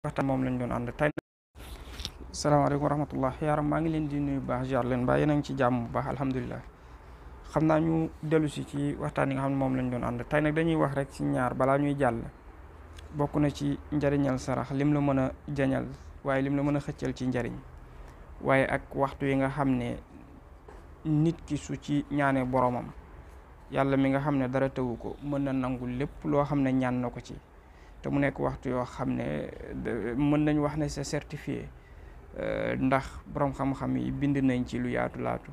waxtaan moom lañ doon ànd tey. Salaamaaleykum wa rahmatullah yaaram maa ngi leen di nuyu baax jaar leen mbaa yéen a ngi ci jàmm bu baax alhamdulilah. xam naa ñu dellu si ci waxtaan yi nga xam ne moom lañ doon ànd tey nag dañuy wax rek ci ñaar balaa ñuy jàll. bokk na ci njariñal sarax lim la mën a jañal waaye lim la mën a xëccal ci njariñ waaye ak waxtu yi nga xam ne nit ki su ci ñaanee boromam yàlla mi nga xam ne dara tëwu ko mën na nangu lépp loo xam ne ñaan na ko ci te mu nekk waxtu yoo xam ne mën nañ wax ne c'est certifié ndax borom xam-xam yi bind nañ ci lu yaatu laatu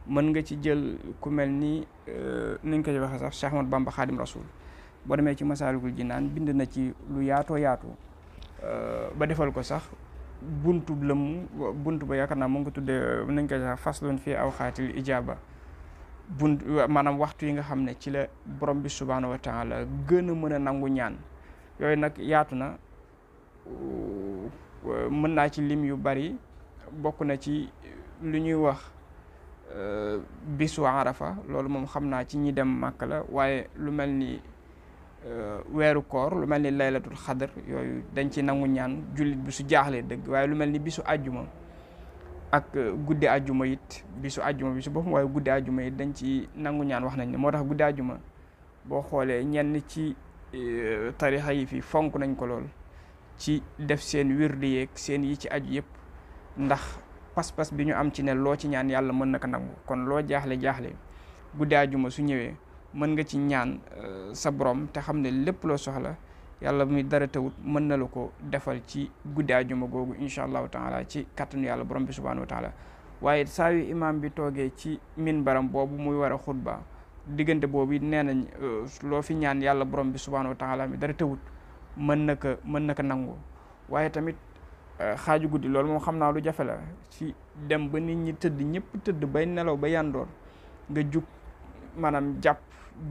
mën nga ci jël ku mel ni niñ koy waxee sax Cheikh Ahmad Bamba Xaadim Rasul boo demee ci Masaalikul Jinaan bind na ci lu yaatoo yaatu ba defal ko sax buntu ba yaakaar naa mu ngi ko tuddee nañ koy sax faslun fii awqaatil ijaaba maanaam waxtu yi nga xam ne ci la borom bi subhaanahu wa taala gën a mën a nangu ñaan yooyu nag yaatu na mën naa ci lim yu bari bokk na ci lu ñuy wax bisu arafa loolu moom xam naa ci ñi dem màkk la waaye lu mel ni weeru koor lu mel ni laylatul xadar yooyu dañ ci nangu ñaan jullit bi su jaaxlee dëgg waaye lu mel ni bisu àjjuma ak guddi àjjuma it bisu àjjuma bi su boppam waaye guddi àjjuma it dañ ci nangu ñaan wax nañ ne moo tax guddi àjjuma boo xoolee ñenn ci tarixa yi fi fonk nañ ko lool ci def seen wirdi yeeg seen yi ci aju yëpp ndax pas-pas bi ñu am ci ne loo ci ñaan yàlla mën na ko nangu kon loo jaaxle guddi àjjuma su ñëwee mën nga ci ñaan sa borom te xam ne lépp loo soxla yàlla muy dara tawut mën na la ko defal ci guddi àjjuma googu incha allahu taala ci kattanu yàlla borom bi subhanahu wa taala waaye saa yu imaam bi toogee ci minbaram boobu muy war a xutba diggante boobu nee nañ loo fi ñaan yàlla borom bi subhanahu wa taala mi dara tawut mën na ko nangu waaye tamit xaaju guddi loolu moom xam naa lu jafe la ci dem ba nit ñi tëdd ñëpp tëdd bay nelaw ba yandoor nga jug maanaam jàpp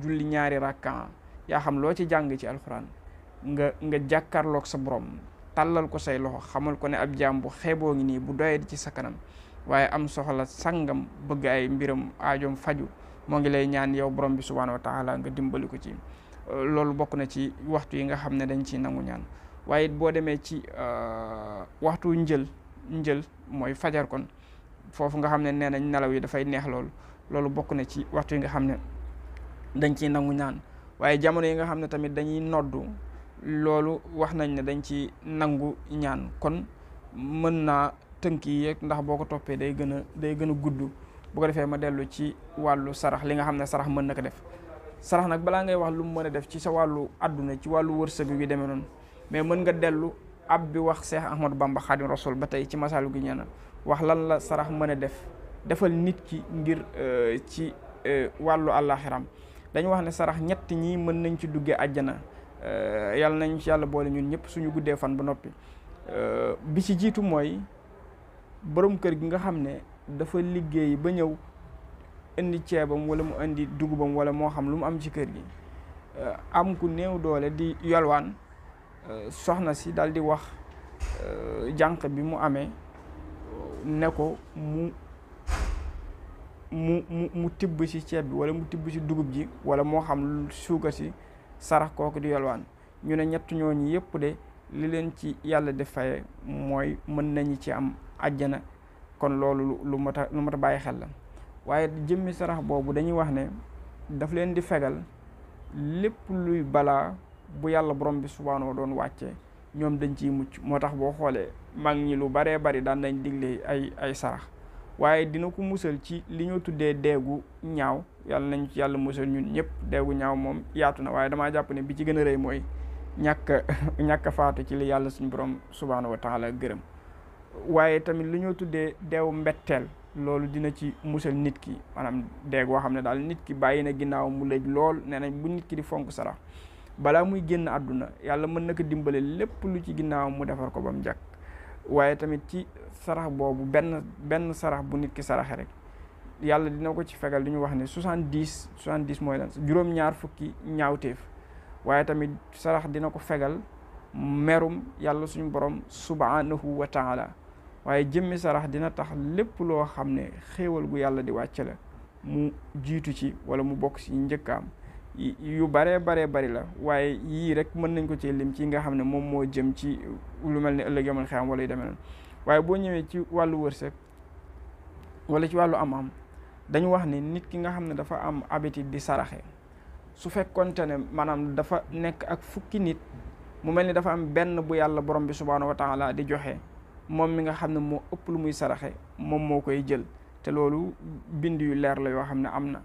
julli ñaari rakka yaa xam loo ci jàng ci alxuraan nga jàkkaarloog sa borom tàllal ko say loxo xamal ko ne ab jaam bu xeeboo ngi nii bu doyee ci sa kanam waaye am soxla sangam bëgg ay mbiram aajoom faju moo ngi lay ñaan yow borom bi subhaanahu wa taala nga dimbali ko ci loolu bokk na ci waxtu yi nga xam ne dañ ciy nangu ñaan waaye boo demee ci waxtu njël mooy fajar kon foofu nga xam ne nee nañ nelaw yi dafay neex loolu bokk na ci waxtu yi nga xam ne dañ ciy nangu ñaan waaye jamono yi nga xam ne tamit dañuy noddu loolu wax nañ ne dañ ci nangu ñaan kon mën naa tënk yi yeeg ndax boo ko toppee day gën a gudd bu ko defee ma dellu ci wàllu sarax li nga xam ne sarax mën na ko def sarax nag balaa ngay wax lu mu mën a def ci sa wàllu àdduna ci wàllu wërsëg yu demee noonu mais mën nga dellu ab bi wax Cheikh Ahmadou Bamba Xaadim Rasul ba tey ci masaalu gi ñeena wax lan la sarax mën a defal nit ki ngir ci wàllu àllaaxiram dañu wax ne sarax ñett ñi mën nañ ci duggee àjjana yàlla nañ ci yàlla boole ñun ñëpp suñu guddee fan ba noppi bi ci jiitu mooy borom kër gi nga xam ne dafa liggéey ba ñëw indi ceebam wala mu indi dugubam wala moo xam lu mu am ci kër gi am ku néew doole di yalwaan soxna si daal di wax jànq bi mu amee ne ko mu tibb ci ceeb bi wala mu tibb ci dugub ji wala moo xam suukar si sarax kooku di yalwaan ñu ne ñett ñooñu yëpp de li leen ci yàlla def faye mooy mën nañu ci am àjjana kon loolu lu mat a bàyyi xel la waaye jëmmi sarax boobu dañuy wax ne daf leen di fegal lépp luy balaa bu yàlla borom bi subhaanahu doon wàcce ñoom dañ ciy mucc moo tax boo xoolee mag ñi lu baree bari daan nañ digle ay sarax waaye dina ko musal ci li ñoo tuddee deegu ñaaw yàlla nañ ci yàlla musal ñun ñëpp deegu ñaaw moom yaatu na waaye damaa jàpp ne bi ci gën a rëy mooy ñàkk faatu ci li yàlla suñu borom subhaanahu wa taala gërëm waaye tamit li ñoo tuddee deewu mbetteel loolu dina ci musal nit ki maanaam deeg boo xam ne daal nit ki bàyyi na ginnaaw mu lëj lool nee nañ bu nit ki di fonk sarax balaa muy génn àdduna yàlla mën na ko dimbale lépp lu ci ginnaaw mu defar ko ba mu jàkk waaye tamit ci sarax boobu benn sarax bu nit ki saraxe rek yàlla dina ko ci fegal li ñu wax ne 70 mooy lan juróom-ñaar fukki ñaawteef waaye tamit sarax dina ko fegal merum yàlla suñu borom subhanahu wa taala waaye jëmmi sarax dina tax lépp loo xam ne xéewal gu yàlla di wàcce la mu jiitu ci wala mu bokk ci njëkkaam yu baree bari la waaye yii rek mën nañ ko ci lim ci nga xam ne moom moo jëm ci lu mel ni ëllëg yamal xiyaam wala yu demee noonu waaye boo ñëwee ci wàllu wërsëg wala ci wàllu am-am dañu wax ni nit ki nga xam ne dafa am habitude di saraxe su fekkonte ne maanaam dafa nekk ak fukki nit mu mel ni dafa am benn bu yàlla borom bi subhaanahu wa taala di joxe moom mi nga xam ne moo ëpp lu muy saraxe moom moo koy jël te loolu bind yu leer la yoo xam ne am na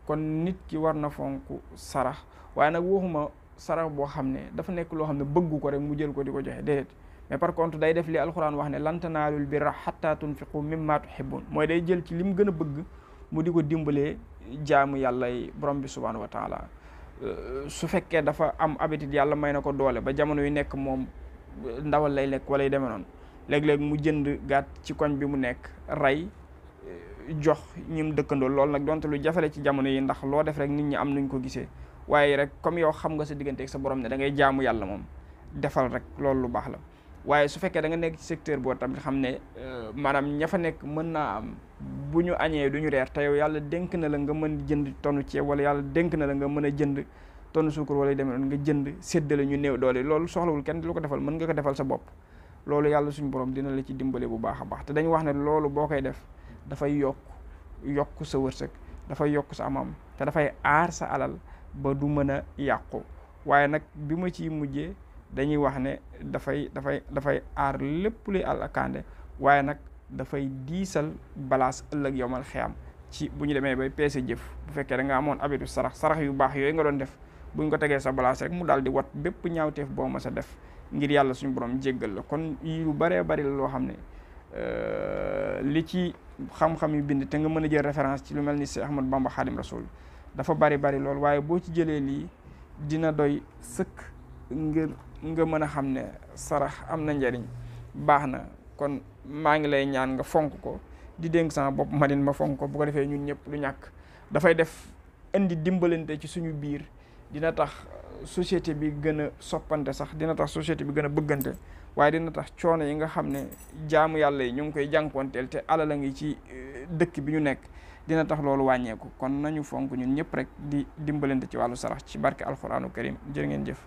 kon nit ki war na fonk sarax waaye nag waxuma sarax boo xam ne dafa nekk loo xam ne bëggu ko rek mu jël ko di ko joxe déedéet mais par contre day def li alxuraan wax ne lan tanaalul birra hattaa tunfiqu mimmaa tuhibbuun mooy day jël ci li mu gën a bëgg mu di ko dimbalee jaamu yàlla yi borom bi subhaanahu wa taala su fekkee dafa am habitude yàlla may na ko doole ba jamono yu nekk moom ndawal lay lekk wala yu demee noonu léeg-léeg mu jënd gàtt ci koñ bi mu nekk rey jox ñim dëkkandoo loolu nag donte lu jafale ci jamono yi ndax loo def rek nit ñi am nuñ ko gisee waaye rek comme yow xam nga sa diggante ak sa borom ne da ngay jaamu yàlla moom defal rek loolu lu baax la waaye su fekkee da nga nekk ci secteur boo tamit xam ne maanaam ña fa nekk mën naa am bu ñu añee du ñu reer te yow yàlla dénk na la nga mën jënd tonnu ceeb wala yàlla dénk na la nga mën a jënd tonnu suukar wala yu demee noonu nga jënd séddale ñu néew doole loolu soxlawul kenn di lu ko defal mën nga ko defal sa bopp loolu yàlla suñu borom dina la ci dimbale bu baax a baax te dañu wax ne loolu boo koy def dafay yokk sa wërsëg dafay yokk sa amam te dafay aar sa alal ba du mën a yàqu waaye nag bi ma ciy mujjee dañuy wax ne dafay aar lépp luy alakaande waaye nag dafay diisal balaas ëllëg yowmal xiyam ci bu ñu demee bay peese jëf bu fekkee da nga amoon abitu sarax yu baax yooyu nga doon def buñ ko tegee sa balaas rek mu daal di wat bépp ñaawteef boo ma sa def ngir yàlla suñu borom jéggal la kon yu baree bari la loo xam ne li ci xam-xam yu bind te nga mën a jël référence ci lu mel ni Cheikh Ahmad Bamba Xaadim Rasul dafa bari lool waaye boo ci jëlee lii dina doy sëkk ngir nga mën a xam ne sarax am na njariñ baax na kon maa ngi lay ñaan nga fonk ko di dénk sama bopp ma din ma fonk ko bu ko defee ñun ñëpp du ñàkk dafay def indi dimbalante ci suñu biir dina tax société bi gën a soppante sax dina tax société bi gën a bëggante waaye dina tax coono yi nga xam ne jaamu yàlla yi ñu ngi koy jànkuwanteel te alal a ngi ci dëkk bi ñu nekk dina tax loolu wàññeeku kon nañu fonk ñun ñëpp rek di dimbalante ci wàllu sarax ci barke alxuraanu karim jërë ngeen jëf